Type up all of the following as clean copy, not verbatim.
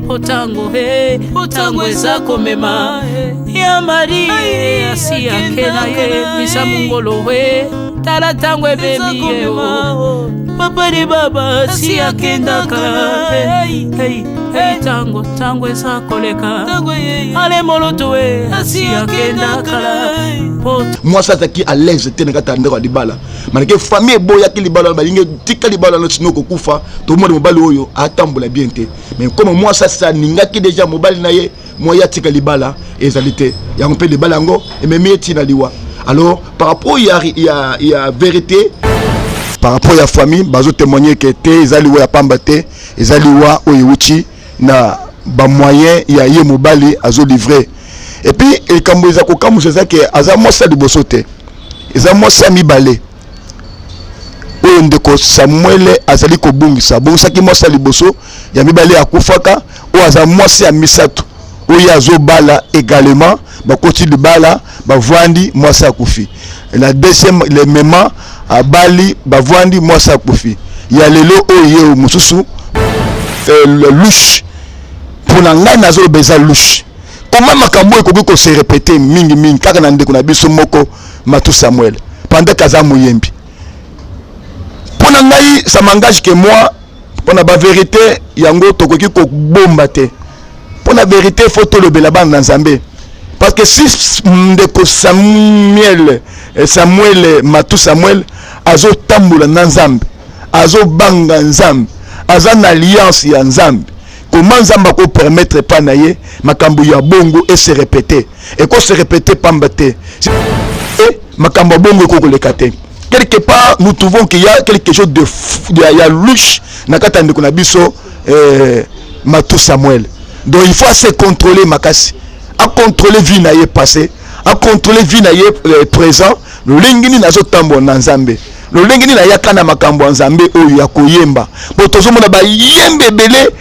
Po tango po tango eza komema ya Marie asi ake na ye misa mongolo e tala ntango ebemi ye o papa de baba asi akendaka. Ntango ntango eza koleka ale moloto e asi akenda kala. Mwasi azalaki à l'aise te na kati ya ndako ya libala, malgré famille eboyaki libala wana, balingi tika libala wana sino kokufa. Tomona mobali oyo atambola bien te, mais comme mwasi asi aningaki déjà mobali na ye, moye atika libala ezali te. Yango mpe libala yango ememi ye ntina liwa. Alors, par rapport ya vérité, par rapport ya famille, bazotémoigner ke te, eza liwa ya pamba te, eza liwa oyo ewuti na bamoyen ya ye mobali azolivrer. Et puis likambo eza kokamwisa eza ke aza mwasi ya liboso te, eza mwasi ya mibale oyo ndeko Samuel azali kobungisa. Abungisaki mwasi ya liboso, ya mibale akufaka. Oyo aza mwasi ya misato oyo azobala également. Bakoti libala, bavandi, mwasi akufi. La deuxième, le mema abali, bavandi, mwasi akufi. Ya lelo oyo ye mosusu louche. Mpona ngai nazoloba eza louche. Koma makambo oyo ekoki kose répéter mingimingi kaka na ndeko na biso moko Matu Samuel, pendant ke aza moyembi. Mpo na ngai, ça m'engage que moi. Mpo na bavérité yango tokoki kobomba te. Mpo na vérité, faut tolobela bana na Nzambe, parce que si ndeko Samuel Matu Samuel azotambola na Nzambe, azobanga Nzambe, aza na alliance ya Nzambe, comment Nzambe akopermettre epa na ye makambo ya bongo ese répéter? Ekose répéter pamba te, makambo ya bongo ekokoleka te. Quelque part, nous trouvons qu'il y a quelque chose de ya louche na kati ya ndeko na biso Matu Samuel. Donc il faut se contrôler makasi, acontrôler vie na ye passé, acontrôler vie na ye présent. Lolenge nini azotambola na Nzambe, lolenge nini ayaka na makambo ya Nzambe oyo ya koyemba, po tozomona bayembe ebele.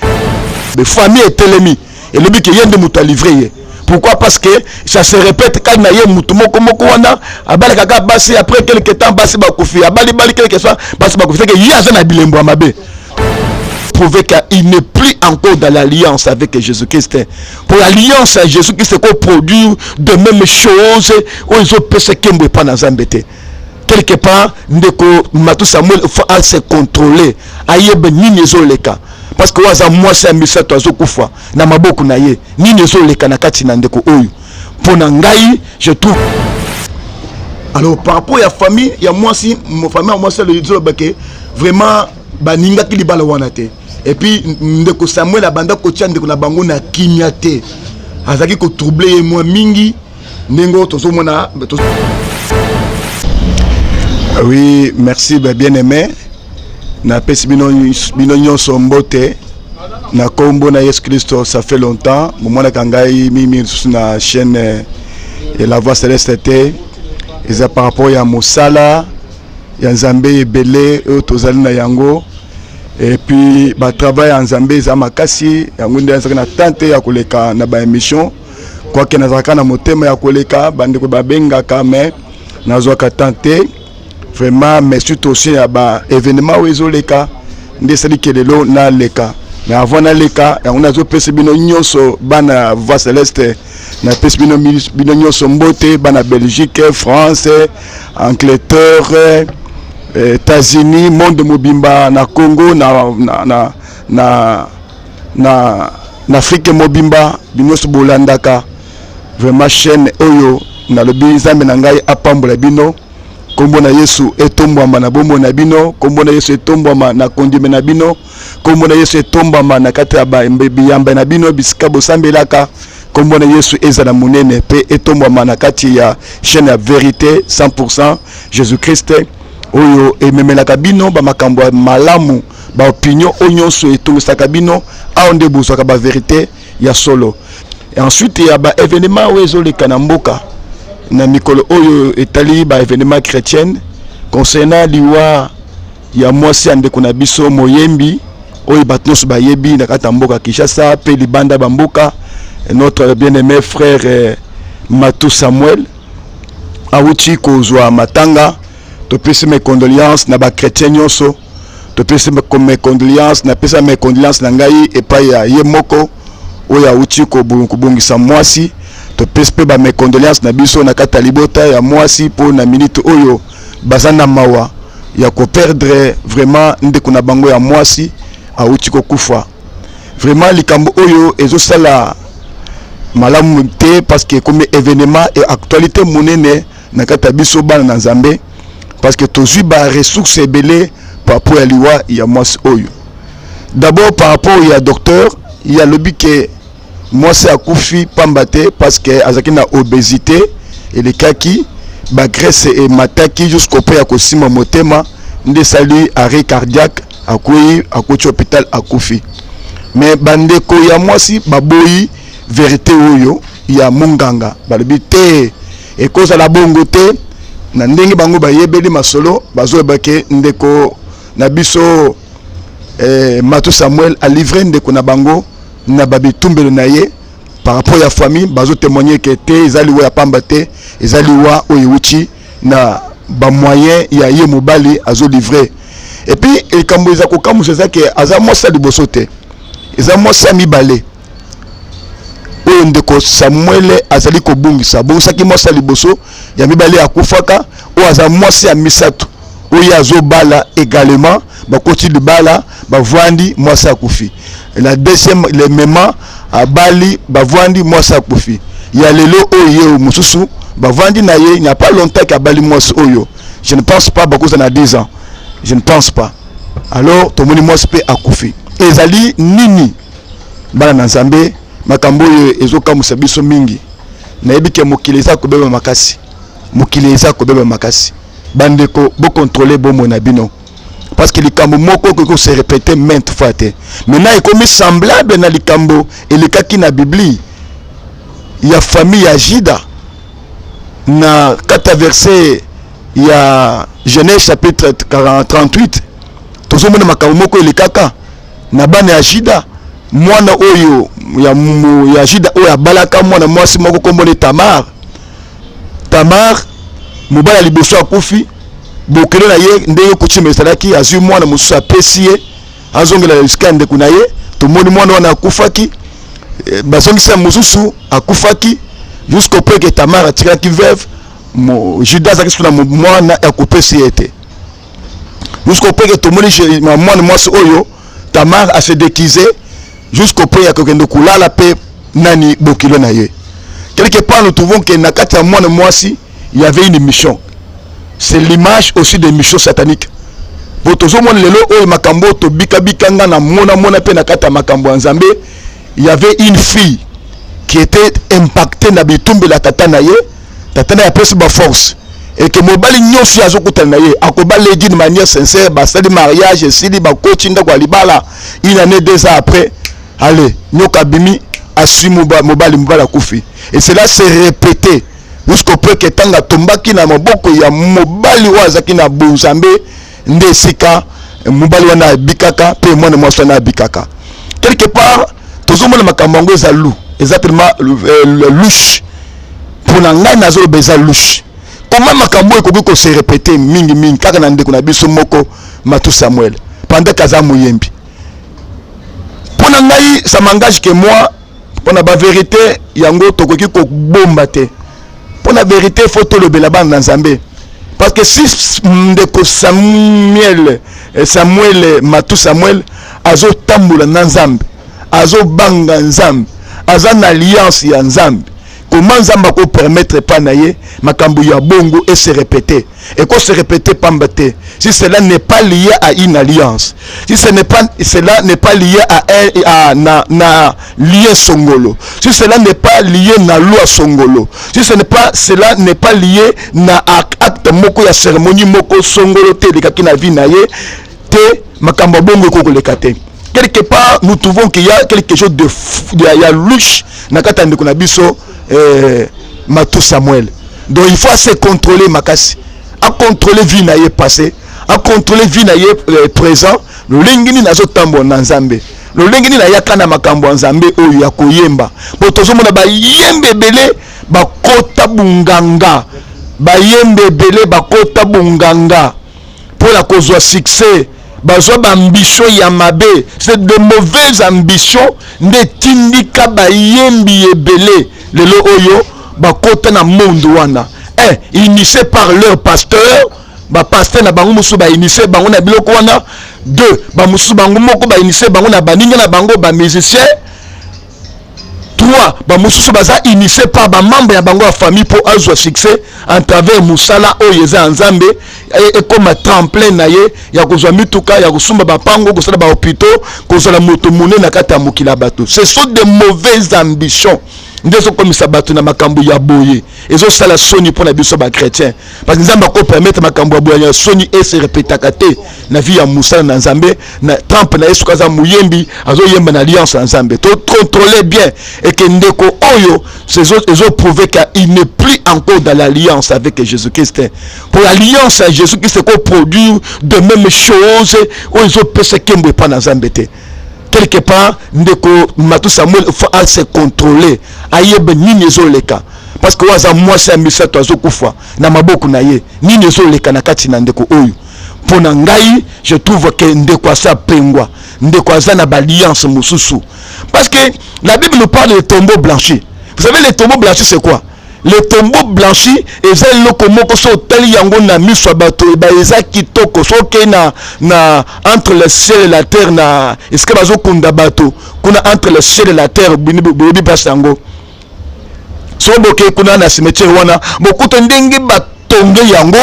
Famille etelemi, elobi ke ye nde moto alivrer ye. Pourquoi? Parce que ça se répète kaka na ye. Mutu moko moko wana abalaka kaka basi, après quelque temps basi bakufi, abalibali, quelque soit basi bakufi. C'est que ye aza na bilembo ya mabe, prouver qu'il n'est plus encore dans l'alliance avec Jésus-Christ. Pour l'alliance à Jésus-Christ, c'est qu'on produire de mêmes choses oyo ezopesa nkembo epa na Nzambe te. Quelque part, ndeko Matu Samuel faut ase contrôler, ayeba nini ezoleka, parce que oyo aza mwasi ya misato azokufa na maboko na ye. Nini ezoleka na kati na ndeko oyo? Mpo na ngai, je trouve. Alors, par rapport ya famille ya mwasi, famille ya mwasi ezoloba ke vraiment baningaki libala wana te. Et puis ndeko Samuel abanda kotia ndeko na bango na kimia te, azalaki kotroubler ye mwa mingi ndenge oyo tozomona. Oui, merci bien aimé. Napesi bino, bino nyonso mbote na nkombo na Yesu Kristo. Ça fait longtemps bomonaka ngai mingi lisusu na chaîne ya La Voix Céleste te. Eza par rapport ya mosala ya Nzambe ebele oyo tozali na yango, et puis batravail ya Nzambe eza makasi. Yango nde azalaki na temps te ya koleka na baémission, quoique nazalaka na motema ya koleka. Bandeko babengaka, mais nazwaka temps te vraiment. Mais surtout aussi ya baévénement oyo ezoleka nde esaliki lelo naleka. Mais avant naleka yango, nazopesa bino nyonso bana Voix Céleste, napesi bino nyonso mbote, bana Belgique, France, Angleterre, États-Unis, monde mobimba, na Congo, na Afrique mobimba, bino nyonso bolandaka vraiment chaîne oyo. Nalobi Nzambe na ngai apambola bino, nkombo na Yesu etombwama na bomoi na bino, nkombo na Yesu etombwama na kondime na bino, nkombo na Yesu etombwama na kati ya biyamba na bino bisika bosambelaka. Nkombo na Yesu ezala monene mpe etombwama na kati ya chaîne ya Vérité 100 Jésus Christ oyo ememelaka bino bamakambo ya malamu, baopinion oyo nyonso etongisaka bino. Awa nde bozwaka bavérité ya solo. Ensuite ya baévénement oyo ezoleka na mboka na mikolo oyo etali baévénement chrétienne, concernant liwa ya mwasi ya ndeko na biso moyembi oyo bato nyonso bayebi na kati ya mboka Kinshasa mpe libanda bamboka, notre bien-aimé frère Matou Samuel awuti kozwa matanga. Topesi mes condoléances na bachrétien nyonso. Topesi mes condoléances, napesa mes condoléances na ngai epai ya ye moko oyo awuti kobongisa mwasi. Topesi mpe ba mes condoléances na biso na kati ya libota ya mwasi, mpo na minute oyo baza na mawa ya koperdre vraiment ndeko na bango ya mwasi awuti kokufa. Vraiment, likambo oyo ezosala malamu te, parce que ekomi événement et actualité monene na kati ya biso bana na Nzambe, parce que tozwi baressource ebele par rapport ya liwa ya mwasi oyo. D'abord, par rapport ya docteur, ye alobi ke mwasi akufi pamba te, parce que azalaki na obésité elekaki, bagraisse emataki jusqu'au point ya kosimba motema, nde esali arrêt cardiaque, akwei, akoti hôpital, akufi. Mais bandeko ya mwasi baboyi vérité oyo ya monganga. Balobi te, ekozala bongo te. Na ndenge bango bayebeli masolo, bazoyeba ke ndeko na biso Mato Samuel alivre ndeko na bango na babitumbelo na ye. Par rapport ya famille, bazotémoigne ke te, eza liwa ya pamba te, eza liwa oyo ewuti na bamoyen ya ye mobali azolivre. Et puis likambo eza kokamwisa eza ke aza mwasi ya liboso te, eza mwasi ya mibale oyo ndeko Samuel azali kobungisa. Abongisaki mwasi ya liboso, ya mibale akufaka. Oyo aza mwasi ya misato oyo azobala également. Bakoti libala, bavandi, mwasi akufi. La deuxième, le mema abali, bavandi, mwasi akufi. Ya lelo oyo, ye mosusu bavandi na ye, il n'y a pas longtemps ke abali mwasi oyo. Je ne pense pas bakoza na 10 ans, je ne pense pas. Alors tomoni mwasi mpe akufi. Ezali nini, bana na Nzambe? Makambo oyo ezokamwisa biso mingi. Nayebi ke mokili eza kobeba makasi, mokili eza kobeba makasi. Bandeko, bokontrole bomoi na bino, parce que likambo moko okoki kose répéter maintes fois te. Maintenant ekomi semblable na likambo elekaki na Biblie ya famille ya Juda, na kati ya verset ya Genèse chapitre 40, 38. Tozomona makambo moko elekaka na bana ya Juda. Mwana oyo ya Juda oyo abalaka mwana mwasi moko, kombo ne Tamar. Tamar, mobali ya liboso akufi, bokelo na ye, ndenge coutume ezalaki, azwi mwana mosusu, apesi ye azongela esika ya ndeko na ye. Tomoni mwana wana akufaki. Bazongisi ya mosusu, akufaki, jusqu'au point que Tamar atikalaki veuve. Juda azalaki susu na mwana ya kopesi ye te, jusqu'au point que tomoni mwana mwasi oyo Tamar ase déguisé jusqu'au point ya kokende kolala mpe nani, bokilo na ye. Quelque part, nous trouvons que na kati ya mwana mwasi, il y avait une mission. C'est l'image aussi des missions sataniques. Po tozomona lelo oyo makambo oyo tobikabika, nga na monamona mpe na kati ya makambo ya Nzambe, il y avait une fille qui était impactée na bitumbelo ya tata na ye. Tata na ye apesi baforce eke mobali nyonso azokutana na ye akobala ye d'une manière sincère. Basali mariage, esili, bakoti ndako ya libala. Une année, 2 ans après, allez, nyoka abimi, asui mobali, mobali akufi. Et cela s'est répété jusqu'au point que ntango atombaki na maboko ya mobali oyo azalaki na bonzambe, nde esika mobali wana abikaka mpe mwana mwasi wana abikaka. Quelque part, tozomona makambo yango eza lu eza tellement louche. Mpona ngai, nazoloba eza louche. Koma makambo oyo ekoki kose répéter mingimingi kaka na ndeko na biso moko Matu Samuel, pendant ke aza moyembi. Mpo na ngai, ça m'engage que moi. Mpo na bavérité yango, tokoki kobomba te. Mpo na vérité, faut tolobela bana na Nzambe, parce que si ndeko Samuel Matu Samuel azotambola na Nzambe, azobanga Nzambe, aza na alliance ya Nzambe, comment Nzambe akopermettre epai na ye makambo ya bongo ese répéter? Ekose répéter pamba te, si cela n'est pas lié à une alliance, si ce n'est pas cela n'est pas lié à, un, à na lien songolo, si cela n'est pas lié na loi songolo, si ce n'est pas cela n'est pas lié na acte moko ya cérémonie moko songolo te elekaki na vie na ye te, makambo ya bongo ekokoleka te. Quelque part, nous trouvons qu'il y a quelque chose de il y a louche na kati ya ndeko na biso Matou Samuel. Donc il faut se contrôler makasi, acontrôler vie na ye passé, acontrôler vie na ye présent. Lolenge nini azotambola na Nzambe, lolenge nini ayaka na makambo ya Nzambe oyo ya koyemba. Po tozomona bayembe ebele bakota bunganga, bayembe ebele bakota bunganga mpona kozwa succès. Bazwa baambition ya mabe, c'est de mauvaises ambitions nde etindika bayembi ebele lelo oyo bakota na monde wana. Un, initié par leur pasteur, bapasteur na bango mosusu bainitie bango na biloko wana. Deux, bamosusu bango moko bainitie bango na baninga na bango bamusicien. Trois, bamosusu baza initié par bamembre ya bango ya famille mpo azwa succès en travers mosala oyo eza ya Nzambe, ekóma tremplin na ye ya kozwa mituka, ya kosumba bapango, kosala bahôpitaux, kozala moto monene na kati ya mokili ya bato. Ce sont de mauvaises ambitions nde ezokomisa bato na makambo ya boye. Ezosala soni mpo na biso bachrétien, parce que Nzambe akopermettre makambo ya boye ya soni ese répétaka te na vie ya mosala na Nzambe na trempe na ye. Soki aza moyembi, azoyemba na alliance ya Nzambe, tocontrôle bien eke ndeko oyo ezoprouve qu'il n'est plus encore dans l'alliance avec Jésus-Christ. Pour l'alliance ya Jésus-Christ ekoproduire de mêmes choses oyo ezopesa nkembo epa na Nzambe te. Quelque part, ndeko Matu Samuel faut ase contrôler, ayeba nini ezoleka, parce que oyo aza mwasi ya misato azokufa na maboko na ye. Nini ezoleka na kati na ndeko oyo? Mpo na ngai, je trouve que ndeko aza pengwa, ndeko aza na baalliance mosusu, parce que la Bible nous parle de tombeau blanchi. Vous savez, les tombeaux blanchis, c'est quoi? Le tombeau blanchi eza eloko moko so otali yango na miso ya bato eba eza kitoko. So okei na entre le ciel et la terre, na esika bazokunda bato kuna, entre le ciel et la terre, boyebi mpasi yango. So bokei kuna na cimetière wana, bokuta ndenge batonge yango,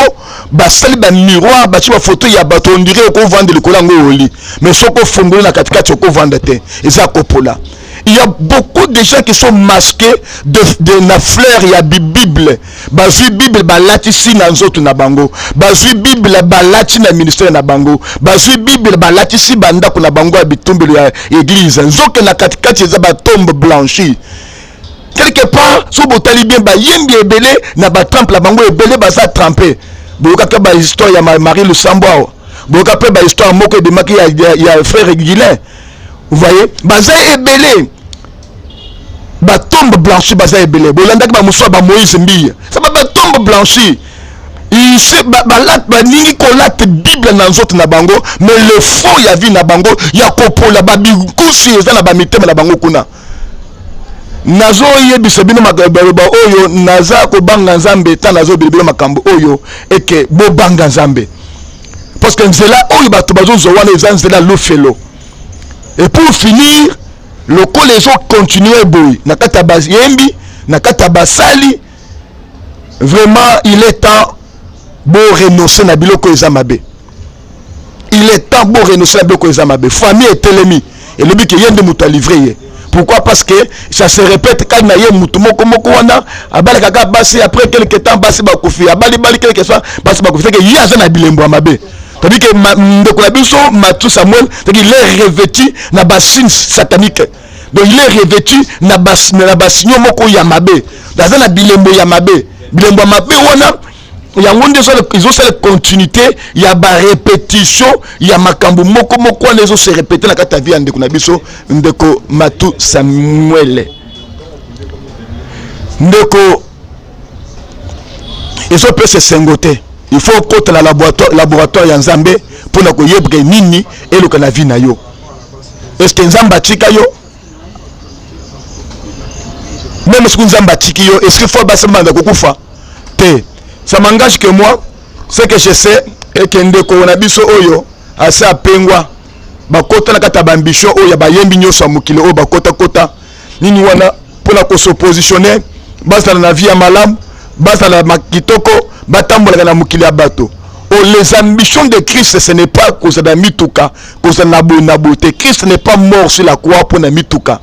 basali bamiroir, batie bafoto ya bato, on dirait okovanda likolo yango oli, mais soki ofungoli na katikati, okovanda te, eza kopola. Il y a beaucoup de gens qui sont masqués de na fleur ya Bible. Bazwi Bible, balatisi na nzoto na bango, bazwi Bible, balati na ministère na bango, bazwi Bible, balatisi bandako na bango ya bitumbelo ya église. Nzoke na katikati eza batombe blanchi. Quelque part, so botali bien, bayembi ebele na batrempe na bango, ebele baza trempe. Boyokaka bahistoire ya Marie Lusambo awa, boyoka mpe bahistoire moko ebimaki ya frère Guilin. Vous voyez, baza ebele, batombe blanchi baza ebele. Bolandaki bamosusu ya bamoïse Mbiye, ça ba batombe blanchi balingi kolata Bible na nzoto na bango, mais le fond ya vie na bango ya kopola, babikusi eza na bamitema na bango kuna. Nazoyebisa bino maloba oyo, naza kobanga Nzambe. Ta nazobela bino makambo oyo eke bobanga Nzambe, parce que nzela oyo bato bazozwa wana eza nzela lufelo. Et pour finir, lokola ezocontinue boye na kati ya bayembi, na kati ya basali, vraiment il est temps borenonce na biloko eza mabe. Il est temps borenonce na biloko eza mabe. Famille etelemi, elobi ke ye nde moto alivre ye. Pourquoi? Parce que ça se répète kati na ye. Motu moko moko wana abalaka kaka basi, après quelque temps basi bakufi, abalibali, quelque temps basi bakufi. Seke ye aza na bilembo ya mabe. C'est-à-dire que ndeko na biso Matu Samuel, c'est qu'il est revêtu na basigne satanique. Donc il est revêtu na basigne moko ya mabe, aza na bilembo ya mabe. Bilembo ya mabe wana, yango nde ezosala continuité ya barépétition ya makambo moko moko wana ezose répéter na kati ya vie ya ndeko na biso, ndeko Matu Samuel. Ndeko, ezopesa esengo te. Il faut okota na laboratoire ya Nzambe mpona koyebaka nini eluka na vie na yo. Est ce que Nzambe atika yo? Même soki Nzambe atiki yo, est ce que faut basi banda kokufa te? Ça m'engage que moi. Ce que je sais eke ndeko na biso oyo ase apengwa, bakota na kati ya baambition oyo ya bayembi nyonso ya mokili oyo bakotakota nini wana mpona kose positionner, bazala na vie ya malamu, bazala na kitoko, batambolaka na mokili ya bato. Oh, les ambitions de Christ, ce n'est pas kozala na mituka, kozala na boye na boye te. Christ n'est pas mort sur la croix mpo na mituka,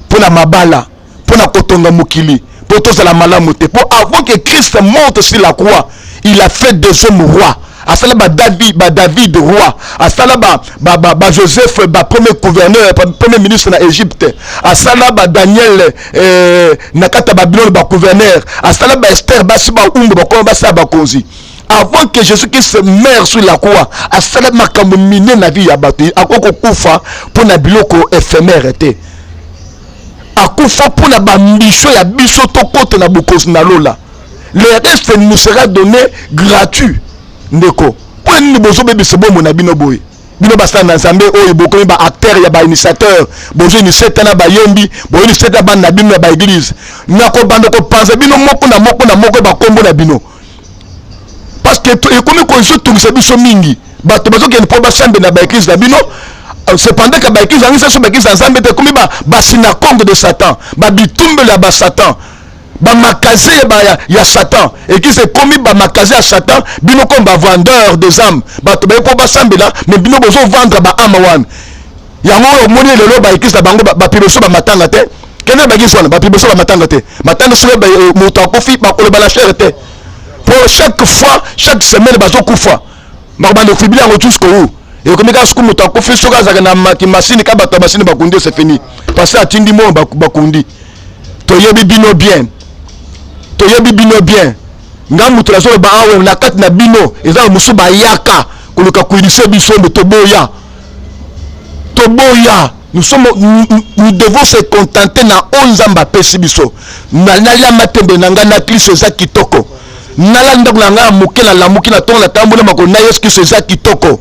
mpo na mabala, mpo na kotonga mokili, mpo tozala malamu te. Mpo avant que Christ monte sur la croix, il a fait des hommes rois. Asala ba David roi, asala ba Joseph ba premier gouverneur, premier ministre na Égypte, asala ba Daniel na kati ya Babylone ba gouverneur, asala ba Ester, basi baumbu bakoma basala bakonzi. Avant que Jésus Christ meure sur la croix, asala makambo minene na vie ya bato. Akoki kokufa mpo na biloko éphémère te. Akufa mpo na baambition ya biso, tokota na bokonzi na lola. Le reste nous sera donné gratuit. Ndeko, mpo nini bozobebisa bomoi na bino boye? Bino basali na Nzambe oyo bokomi ba acteur ya ba initiateur, bozo initier ta na bayembi, bozo initier ta bana na bino ya ba eglise. Nakobanda kopanza bino moko na moko na moko ba kombo na bino. Parce que ekomi kozotungisa biso mingi. Bato bazokende mpo basambe na ba eglise na bino. Cependant que ba eglise yango eza so ba eglise ya Nzambe te, ekomi ba ba synagogue de Satan, ba bitumbelo ya ba Satan. Ba magasin ya, ba, ya, ya Satan. Eglise ekomi ba magasin ya Satan, bino comme ba vendeur des âmes. Bato baye po basambela, mais bino bozo vendre ba âme wana. Yango oyo omoni lelo ba eglise na bango ba pibeso ba matanga te. Kende ba eglise wana ba pibeso ba matanga te. Matanga soki ba eh, moto akufi bakoloba la chair te. Po chaque fois, chaque semaine bazo kufa. Bakobanda kofibila yango jusqu'au où? Ekomi kaka soki moto akufi soki azalaka na kimasini ka bato ya masini bakundi c'est fini. Parce que atindi mbongo bakundi. Toyebi bino bien, toyebi bino bien. Nga moto nazoloba awa na kati na bino eza na mosusu bayaka koluka koinitier biso, mbe toboya, toboya. Nous sommes, nous, nous devons se contenter na oyo Nzambe apesi biso. Nalia matembe na ngai na Kristo eza kitoko. Nalali ndako na ngai ya moke, nalamuki na ntongo, natamboli makolo na Yesu Kristo eza kitoko.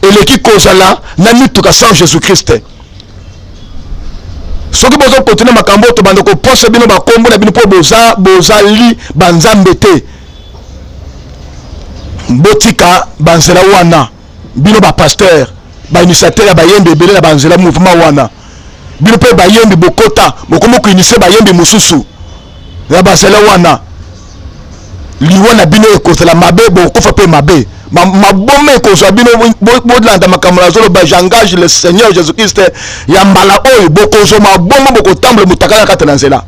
Eleki kozala na mituka sans Jésus Christ. Soki bozo continuer makambo oyo, tobanda koposa bino bakombo na bino mpo boza bozali banzambe te. Botika banzela wana, bino ba pasteur, ba initiateur ya bayembi ebele na banzela mouvement wana. Bino mpe bayembi bokota, bokomi koinitie bayembi mosusu na banzela wana. Liwa na bino ekozala mabe, bokokufa mpe mabe. Maboma ekozwa bino. Bolanda makambo nazoloba, j'engage le Seigneur Jésus Christ ya mbala oyo bokozwa maboma, bokotambola motakala kati na nzela.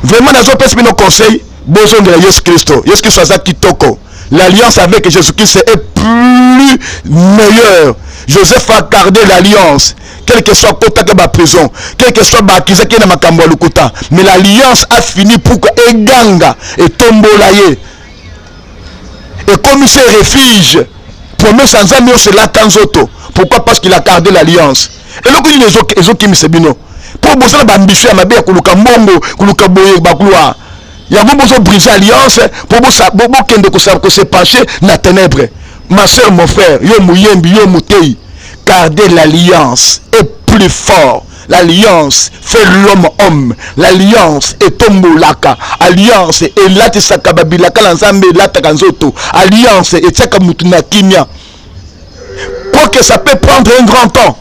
Vraiment nazopesa bino conseil, bozongela Yesu Kristo. Yesu Kristo aza kitoko. L'alliance avec Jésus-Christ est plus meilleure. Joseph a gardé l'alliance, quel que soit kotaka ba prison, quel que soit ba accusé na makambo ya lokuta, mais l'alliance a fini pour que eganga etombola ye, ekomisi refuge. Promesse ya Nzambe nyonso elata nzoto. Pourquoi? Parce qu'il a gardé l'alliance. Eloko nini ezokimisa bino? Mpo boza na baambition ya mabe ya koluka mbongo, koluka boye ba gloire. Yango bozo briser alliance mpo bokende kose pencher na ténèbres. Ma soeur, mon frère, yo muyembi, yo mutei, gardez l'alliance est plus fort. L'alliance fait l'homme homme. L'alliance etombolaka. Alliance elatisaka babilaka na Nzambe, elataka nzoto. Alliance etiaka mutu na kimia. Quoique ça peut prendre un grand temps,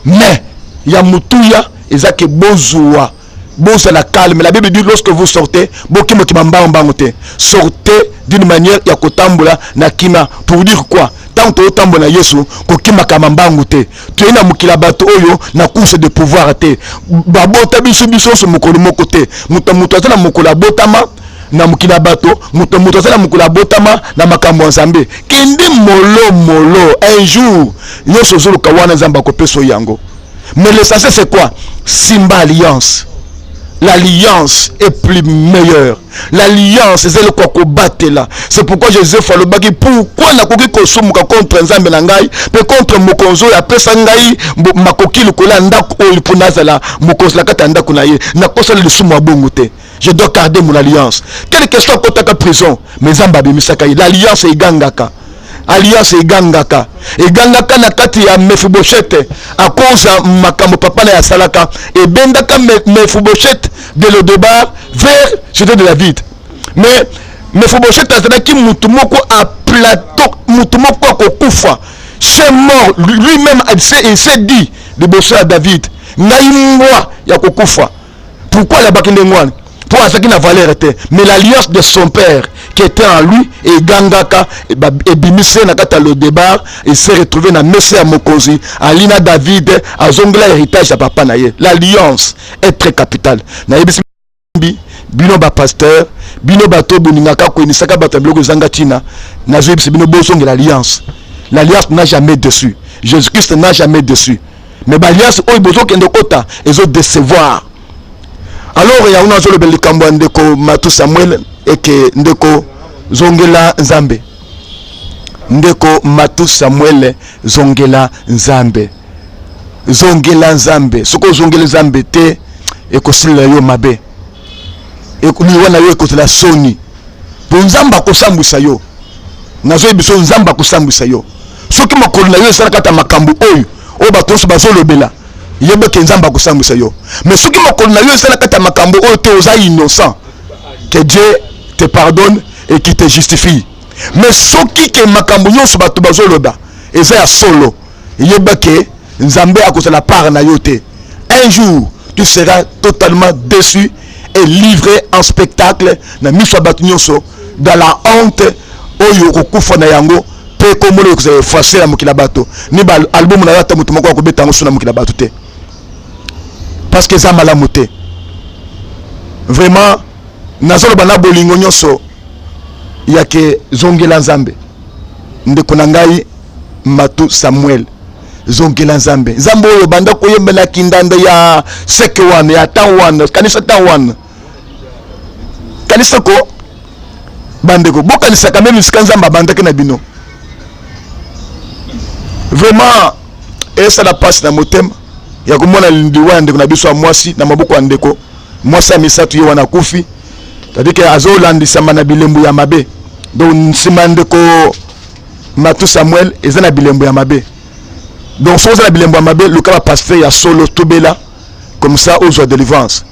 mais ya mutuya eza ke bozwa, bozala calme. La Bible dit lorsque vous sortez, bokimokima mbango mbango te. Sortez d'une manière ya kotambola na kimia. Pour dire quoi? Tant totambola na Yesu, kokimaka mbangu te. Toye na mokili ya bato oyo na course de pouvoir te. Babota biso biso nyonso mokolo moko te. Moto moto aza na mokolo abotama na mokili ya bato, moto moto aza na mokolo abotama na makambo ya Nzambe. Kende molo molo, un jour nyonso ozoluka wana Nzambe akopesa yo yango. Mais l'essentiel c'est quoi? Simba alliance. L'alliance est plus meilleure. L'alliance eza eloko ya kobatela. C'est pourquoi Joseph alobaki pourquoi nakoki kosumuka contre Nzambe na ngai pe contre mokonzi oyo apesa ngai makoki likolo ya ndako oyo mpo nazala mokonzi na kati ya ndako na ye. Nakosala lisumu ya bongo te. Je dois garder mon alliance. Quelle que soit akotaka prison, mais Nzambe abimisaka ye. L'alliance egangaka. Alliance egangaka. Egangaka na kati ya Mephibosheth à cause ya makambo papa na ye asalaka. Ebendaka Mephibosheth de Lodebar vers cité de David. Mais Mephibosheth azalaki mutu moko à plateau, mutu moko akokufa. C'est mort. Lui-même il s'est dit liboso ya David, ngai mbwa ya kokufa. Pourquoi alabaki ndenge wana? Po azalaki na valeur te. Mais l'alliance de son père qui était en lui egangaka, ebimisi ye na kati ya Lodebar, il s'est retrouvé na mesa ya mokonzi, ali na David, azongela héritage ya papa na ye. L'alliance est très capitale. Nayebisi bino ba pasteur, bino bato bolingaka koyenisaka bato ya biloko ezanga ntina, nazoyebisa bino bozongela alliance. L'alliance n'a jamais déçu. Jésus-Christ n'a jamais déçu. Mais ba alliance oyo bozokende kota ezo décevoir. Alors yango nazolobela likambo ya ndeko Matu Samuel eke ndeko zongela Nzambe. Ndeko Matu Samuel zongela Nzambe. Zongela Nzambe. Soki ozongeli Nzambe te ekosilela yo mabe. Liwa na yo ekozala soni. Po Nzambe akosambwisa yo. Nazoyebisa yo Nzambe akosambwisa yo. Soki makolo na yo eza na kati ya makambo oyo oyo bato nyonso bazolobela, yeba ke Nzambe akosambwisa yo. Mais soki makolo na yo eza na kati ya makambo oyo te, oza innocent, que Dieu te pardonne et qui te justifie. Mais soki ke makambo nyonso bato bazoloba eza ya solo, yeba ke Nzambe akozala part na yo te. Un jour tu seras totalement déçu et livré en spectacle na miso ya bato nyonso, dans la honte oyo okokufa na yango, mpe kombo oyo ekozala efface na mokili ya bato. Ni ba album na yo, ata moto moko akobeta yango so na mokili ya bato te, parce que eza malamu te. Vraiment, nazoloba na bolingo nyonso ya ke zongela Nzambe. Ndeko na ngai Matu Samuel, zongela Nzambe. Nzambe oyo banda koyembela kindanda ya seke wana ya temps wana, kanisa temps wana, kanisa ko bandeko, bokanisaka meme esika Nzambe abandaki na bino. Vraiment, esala mpasi na motema ya komona liwa ya ndeko na biso ya mwasi na maboko ya ndeko mwasi ya misato. Ye wana akufi, c'est-à-dire ke azolandisama na bilembo ya mabe. Donc nsima ya ndeko Matu Samuel eza na bilembo ya mabe. Donc soki oza na bilembo ya mabe, luka bapasteur ya solo, tobela comme ça, ozwa délivrance,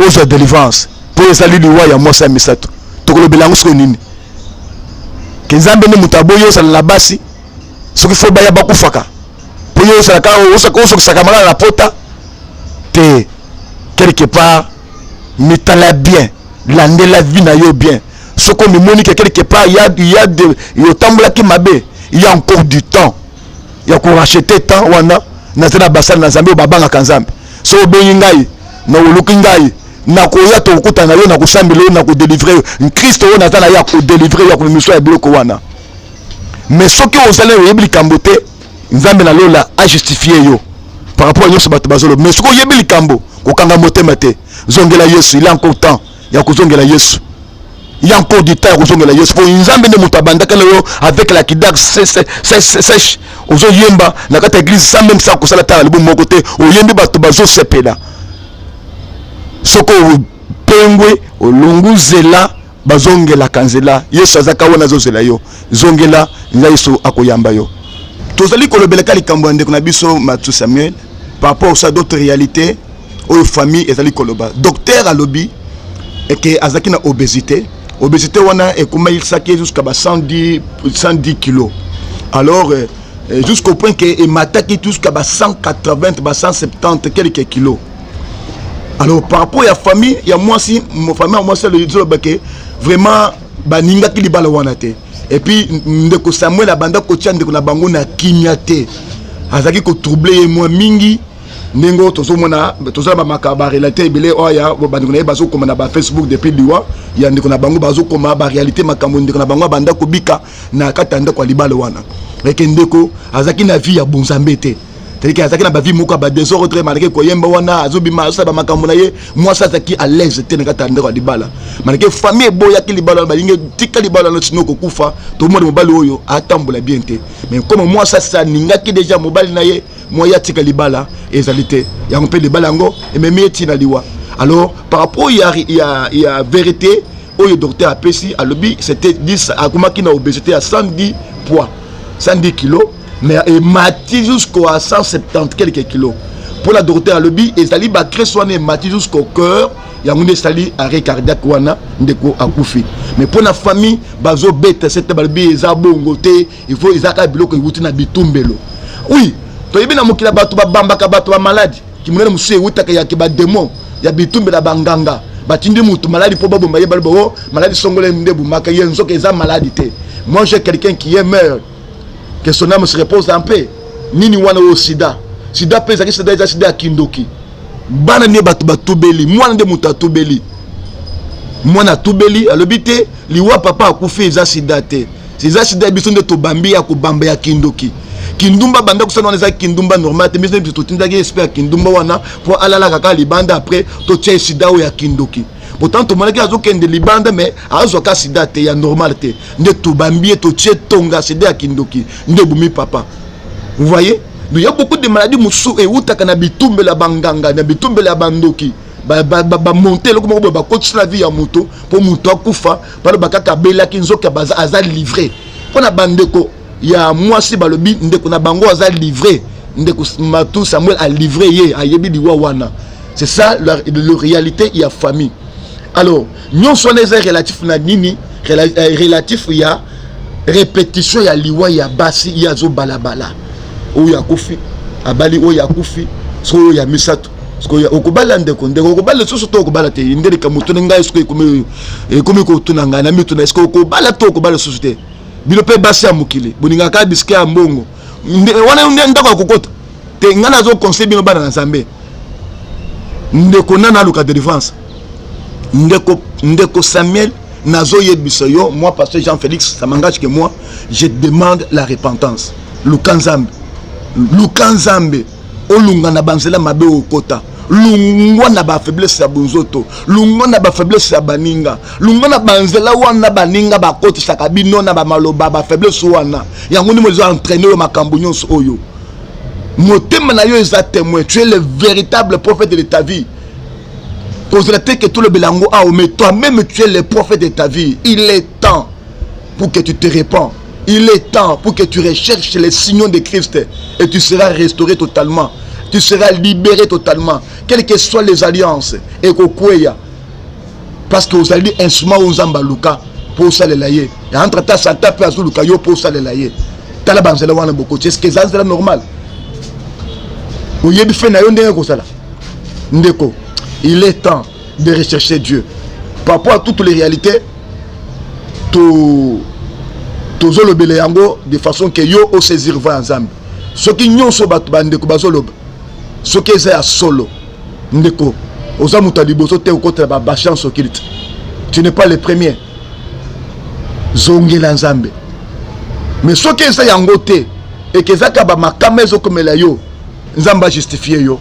ozwa délivrance, mpo ezali liwa ya mwasi ya misato. Tokolobela yango sikoyo nini? Ke Nzambe nde moto aboyi ozala na basi? Soki fo baya bakufaka mpo yo ozalaka ozokisaka malala na pota te. Quelque part, mitala bien, landela vie na yo bien. Soki omimoni ke quelque part ya de otambolaki mabe, il y a encore du temps ya koracheter temps wana. Naza na basali na Nzambe oyo babangaka Nzambe. Soki obengi ngai na oluki ngai, nakoya, tokokutana na yo, nakosambela yo, nakodélivrer yo. Kristo oyo naza na ye akodélivrer yo ya komimiso ya biloko wana. Mais soki ozali oyebi likambo te, Nzambe na lola ajustifie yo par rapport à nyonso bato bazoloba. Mais soki oyebi likambo, kokanga motema te, zongela Yesu. Il est encore temps ya kozongela Yesu, il y a encore du temps ya kozongela Yesu, po Nzambe nde moto abandaka na yo avec la guitare sèche, ozoyemba na kati ya église sans même sa kosala tala libumu moko te, oyembi, bato bazosepela. Soki opengwe, olungu zela, bazongelaka nzela. Yesu azaka wana, azozela yo. Zongela nza Yesu, akoyamba yo. Tozali kolobelaka likambo ya ndeko na biso Matu Samuel par rapport à d'autres réalités oyo famille ezali koloba. Docteur alobi eke azalaki na obésité. Obésité wana ekomaisaki jusqu'à ba 110, 110 kilos. Alors jusqu'au point ke emataki jusqu'à ba 180, ba 170 quelques kilos. Alors par rapport ya famille ya mwasi, famille ya mwasi ezoloba ke vraiment baningaki libala wana te. Et puis ndeko Samuel abanda kotia ndeko na bango na kimia te, azalaki kotroubler ye mwa mingi. Ndenge oyo tozomona, tozala bamaka baréalité ebele oyo ya bandeko na ye bazokoma na bafacebook depuis liwa ya ndeko na bango, bazokoma baréalité, makambo ndeko na bango abanda kobika na kati ya ndako ya libala wana, eke ndeko azalaki na vie ya bonzambe te, c'est-à-dire azalaki na bavie moko ya badésordre. Malgré koyemba wana, azobima, azosala bamakambo na ye, mwasi azalaki à l'aise te na kati ya ndako ya libala. Malgré famille eboyaki libala wana, balingi tika libala wana, sino kokufa. Tomoni mobali oyo atambola bien te. Mais comme mwasi asi aningaki déjà mobali na ye, mwa ye atika libala ezali te. Yango mpe libala yango ememi ye ntina liwa. Alors par rapport ya vérité oyo docteur apesi, alobi c'était 10, akomaki na obésité ya 110 poids, 110 kilos, mais emati jusqu'à 170 quelques kilos. Mpo na docteur alobi ezali bagraisse wana emati jusqu'au cœur, yango nde esali arrêt cardiaque wana, ndeko akufi. Mais mpo na famille bazobeta sete, balobi eza bongo te, il faut eza kaka biloko ewuti na bitumbelo. Oui, toyebi na mokili ya bato babambaka bato bamaladi kimonene mosusu ewutaka yake badémon ya bitumbela, banganga batindi mutu maladi mpo babomba ye. Baloba o maladi songolo nde ebomaka ye, nzoka eza maladi te. Moi, j'ai quelqu'un qui est meurt, que son âme se repose en paix. Nini wana oyo sida, sida mpe ezalaki sida, eza sida ya kindoki. Bana nde bato batubeli, mwana nde moto atubeli, mwana atubeli, alobi te liwa papa akufi eza sida te, eza sida biso nde tobambi ya kobamba ya kindoki. Kindumba banda kosala wana eza kindumba normal te. Biso nde totindaki esprit ya kindumba wana mpo alalaka kaka libanda, après totia sida oyo ya kindoki. Pourtant tomonaki azokende libanda, mais azwaka sida te ya normal te, nde tobambi ye, totie tonga sida ya kindoki nde ebomi papa. Vous voyez, donc il y a beaucoup de maladies mosusu ewutaka na bitumbelo ya banganga, na bitumbelo ya bandoki. Bamonte eloko moko boye, bakotisa na vie ya moto mpo moto akufa, baloba kaka abelaki, nzoki aza livré. Mpo na bandeko ya mwasi balobi ndeko na bango aza livré, ndeko Matu Samuel a livré ye, ayebi liwa wana. C'est ça la réalité ya famille. Alors nyonso wana eza relatif na nini? Relatif ya répétition ya liwa ya basi. Ye azobalabala, oyo akufi abali, oyo akufi soki oyo ya misato. Sikoyo okobala ndeko, ndeko okobala lisusu to okobala te? Nde likambo tuni ngai. Soki ekomi kotuna ngai na mituna, eske okobala to okobala lisusu te? Bino mpe basi ya mokili bolingaka bisika ya mbongo wana nde ndako ya kokota te. Ngai nazoconseille bino bana na Nzambe, ndeko nana aluka délivrance. Ndeko, ndeko Samuel, nazoyebisa yo, moi pasteur Jean Félix, ça m'engage que moi je demande la repentance. Luka Nzambe, luka Nzambe, olunga na banzela mabe okota, lungwa na bafaiblesse ya bonzoto, lungwa na bafaiblesse ya baninga, lungwa na banzela wana baninga bakotisaka bino na bamaloba. Bafaiblesse wana yango ndimo ezo entraîne oyo makambo nyonso oyo. Motema na yo eza témoin, tu es le véritable prophète de ta vie. Kozela te ke tolobela yango awa, mais toi-même tu es le prophète de ta vie. Il est temps pour que tu te répands, il est temps pour que tu recherches les signaux de Christ et tu seras restauré totalement, tu seras libéré totalement, quelles que soient les alliances ekokweya, parce que ozali instrument oyo Nzambe aluka mpo osalela ye. Entre ta santa mpe azoluka yo mpo osalela ye. Tala banzela wana bokoti, est-ce eza nzela normale? Oyebi fe na yo ndenge kozala. Ndeko, il est temps de rechercher Dieu par rapport à toutes les réalités. To tozolobela yango de façon ke yo osaisir voix ya Nzambe. Soki nyonso bato bandeko bazoloba, soki eza ya solo, ndeko, oza moto ya liboso te okotela bachance occulte. Tu n'es pas le premier. Zongela Nzambe. Mais soki eza yango te, eke ezaka bamakama ezokomela yo, Nzambe ajustifie yo,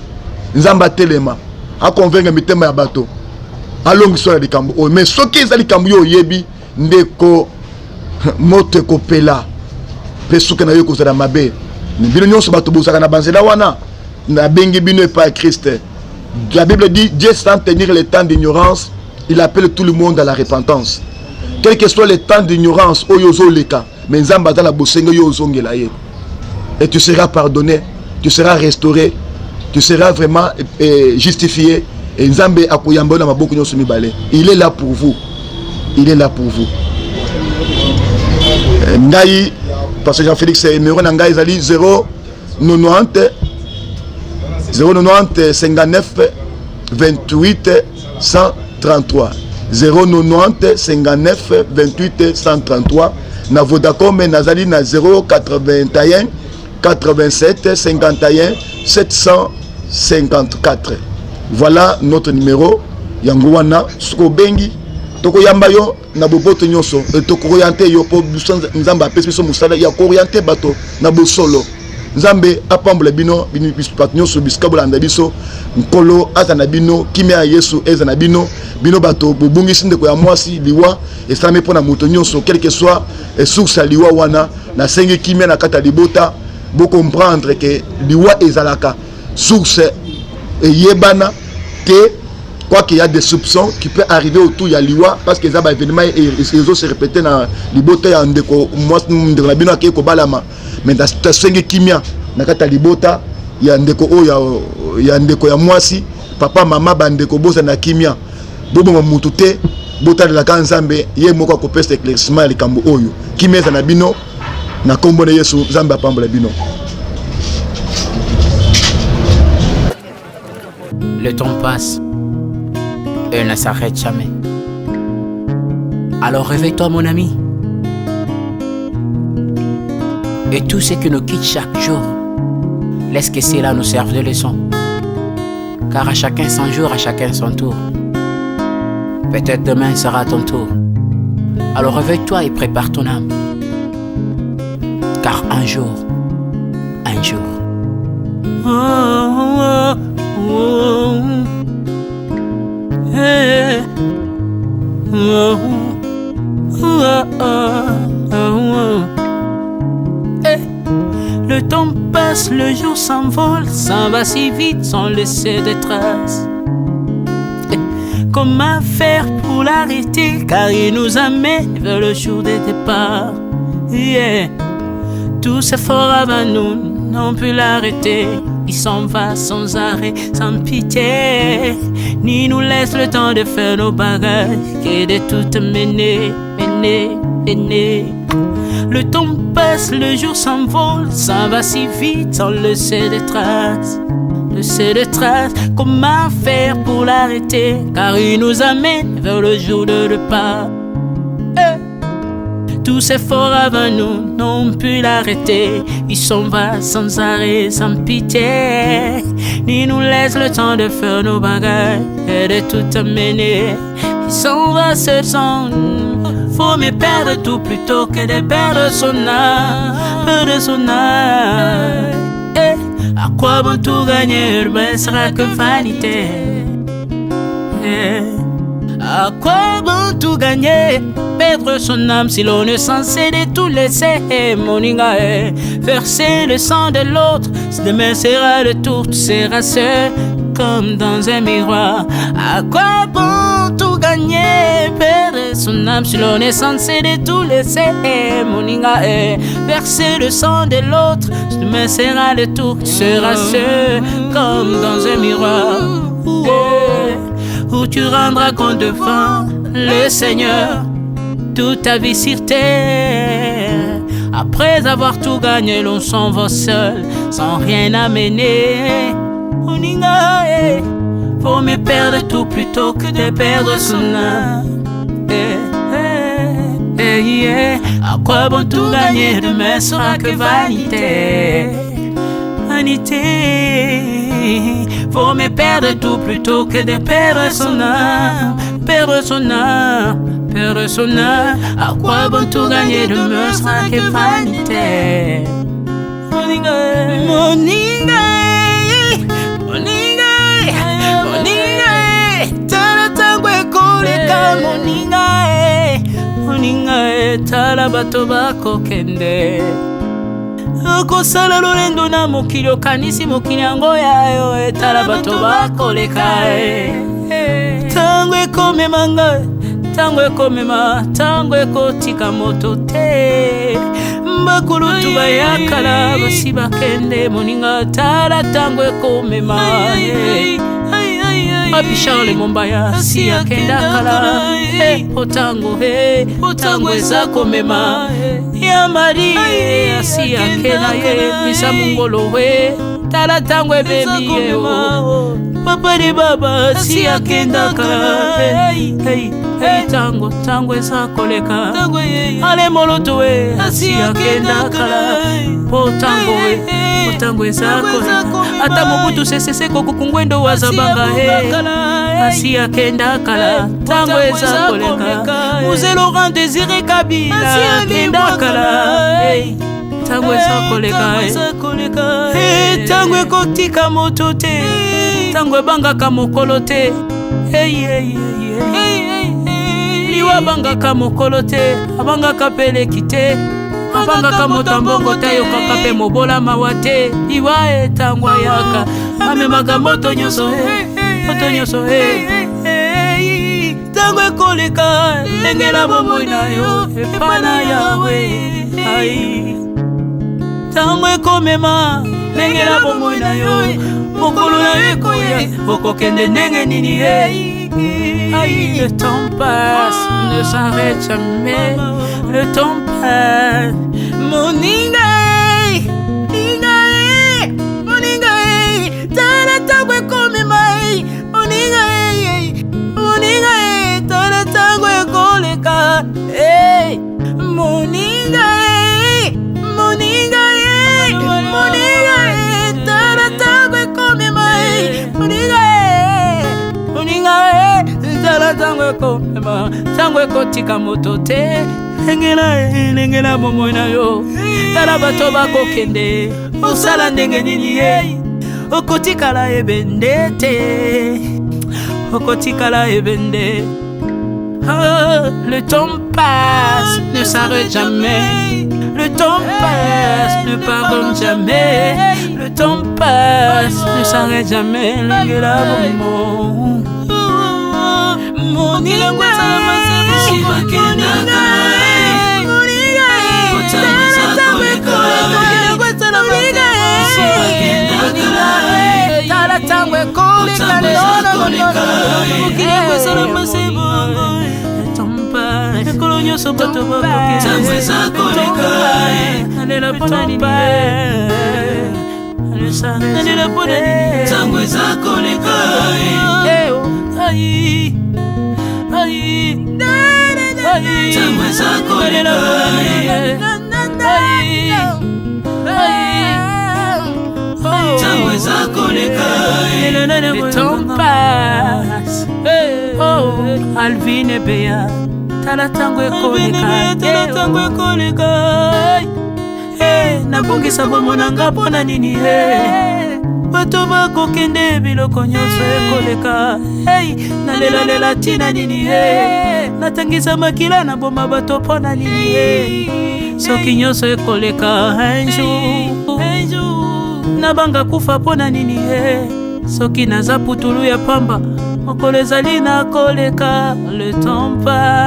Nzambe atelema, aconvaincre mitema ya bato, alongisa na likambo oyo. Mais soki eza likambo yo oyebi, ndeko, moto ekopela mpe suka na yo ekozala mabe. Bino nyonso bato bozalaka na banzela wana, nabengi bino epai ya Christ. La Bible dit: Dieu, sans tenir le temps d'ignorance, il appelle tout le monde à la repentance. Quel que soit le temps d'ignorance oyo ozoleka, mais Nzambe aza na bosenge yo ozongela ye et tu seras pardonné, tu seras restauré, tu seras vraiment justifié et Nzambe akoyamba yo na maboko nyonso mibale. Il est là pour vous, il est là pour vous. Ngai pasteur Jean Félix, numéro na ngai ezali 0 90 090 59 28 133, 090 59 28 133. Na Vodacom nazali na 081 87 51 754. Voilà notre numéro. Yango wana, soki obengi, tokoyamba yo na boboto nyonso, tokooriente yo, mpo biso Nzambe apesi biso mosala ya kooriente bato na bosolo. Nzambe apambola bino bato nyonso bisika bolanda biso. Nkolo aza na bino, kimia ya Yesu eza na bino. Bino bato bobungisi ndeko ya mwasi, liwa esalami mpo na moto nyonso, quelle que soit source ya liwa wana. Nasengi kimia na kati ya libota. Bocomprendre ke liwa ezalaka source eyebana te, quoique il y a des soupçons qui peut arriver autour ya liwa, parce que eza baévénement ezo se répéter na libota ya ndeko mwasi, ndeko na bino akei kobalama. Mais tasengi kimia na kati ya libota ya ndeko oyo ya ndeko ya mwasi. Papa, mama, bandeko, boza na kimia, boboma mutu te, botalelaka Nzambe, ye moko akopesa éclaircissement ya likambo oyo. Kimia eza na bino na nkombo na Yesu. Nzambe apambola bino. Le temps passe et ne s'arrête jamais. Alors réveille-toi, mon ami. Et tout ce qui nous quitte chaque jour, laisse que cela nous serve de leçon. Car à chacun son jour, à chacun son tour. Peut-être demain sera ton tour. Alors réveille-toi et prépare ton âme. Car un jour, un jour. Oh. Hey. Oh. Hey. Le temps passe, le jour s'envole, s'en va si vite sans laisser de traces. Hey. Comment faire pour l'arrêter? Car il nous amène vers le jour des départs. Yeah. Tous ces forts avant nous n'ont pu l'arrêter. Il s'en va sans arrêt, sans pitié. Ni nous laisse le temps de faire nos bagages et de tout mener, mener, mener. Le temps passe, le jour s'envole, ça va si vite sans laisser de traces. Laisser de traces, comment faire pour l'arrêter? Car il nous amène vers le jour de départ. Tous ces forts avant nous n'ont pu l'arrêter. Il s'en va sans arrêt, sans pitié. Ni nous laisse le temps de faire nos bagages et de tout amener. Il s'en va seul sans. Faut mieux perdre tout plutôt que de perdre son âme. Perdre son âme. Eh, à quoi bon tout gagner, mais sera que vanité. Eh, à quoi bon tout gagner, perdre son âme si l'on est censé de tout laisser, moninga, eh, verser le sang de l'autre, demain sera le tour, tu seras seul comme dans un miroir. À quoi bon tout gagner, perdre son âme si l'on est censé de tout laisser, moninga, eh, verser le sang de l'autre, demain sera le tour, tu seras seul comme dans un miroir. Eh, où tu rendras compte devant le Seigneur toute ta vie sur terre. Après avoir tout gagné, l'on s'en va seul, sans rien amener. Moninga, eh, faut mieux perdre tout plutôt que de perdre son âme. Eh, eh, eh, yeah. À quoi bon tout gagner, demain sera que vanité. Vanité. Faut mieux perdre tout plutôt que de perdre son âme. Perdre son âme, perdre son âme. À quoi bon tout gagner, demain sera que vanité. Moninga, moninga, moninga, moninga, tala tango ekoleka, moninga, moninga, tala bato bakokende. Okosala lolendo na mokili, okanisi mokili yango ya yo, etala bato bakoleka. Ntango ekomema ngai, ntango ekomema, ntango ekotika moto te. Bakulutu bayakala basi bakende, moninga, tala ntango ekomema. Papi Charles Mombaya si akenda kala, po ntango, ntango eza komema. Ya Marie asi akenda ye, misa mongolo we, tala ntango ebemi ye. Papa de baba si akenda kala, ntango, ntango eza koleka. Ale moloto we asi akenda kala, po ntango we, po ntango eza koleka. Ata Mobutu Sese Seko Kuku Ngwendo wazabanga he asi akenda kala, ntango eza koleka. Mzee Laurent Désiré Kabila akenda kala, ntango eza koleka. Ntango ekotika moto te, ntango ebangaka mokolo te. Liwa abangaka mokolo te, abangaka peleki te, abangaka moto ya mbongo te, ayokaka mpe mobola mawa te. Liwa etango ayaka amemaka moto nyonso, moto nyonso. Ntango ekoleka, lengela bomoi na yo epa na Yawe. Ai, ntango ekomema, lengela bomoi na yo, mokolo na yo ekoya, okokende ndenge nini ye? Aïe, le temps passe, ne s'arrête jamais. Le temps passe. Moninga, moninga, moninga, tala tango ekomema. Moninga, moninga, tala tango ekoleka. Moninga, moninga, moninga, tala tango ekomema. Moninga, moninga, tala ntango ekomema, ntango ekotika moto te. Lengela, lengela bomoi na yo, tala bato bakokende, osala ndenge nini ye? Okotikala ebende te, okotikala ebende. Oh, le temps passe, ne s'arrête jamais. Le temps passe, ne pardonne jamais. Le temps passe, ne s'arrête jamais. Lengela bomoi. Moninga. Tala ntango ekoleka, mokili yango esalama se bongo. Mikolo nyonso bato Ntango eza koleka. Nalela mpona nini? Nalela mpona nini? Ntango eza koleka. Ai, ai, ai. Ntango eza koleka. Ai, ai. Ntango eza koleka. Le temps passe. Oh, Alvine Beya. Tala ntango ekoleka. Tala ntango ekoleka. Eh, nabongisa bomoi na nga mpo na nini? Eh, bato bakokende, biloko nyonso ekoleka. Hey, nalelalela ntina nini? Eh, natangisa makila, naboma bato mpo na nini? Eh, soki nyonso ekoleka un jour, nabanga kufa mpo na nini? Eh, soki naza putulu ya pamba, mokolo ezali nakoleka. Le temps passe.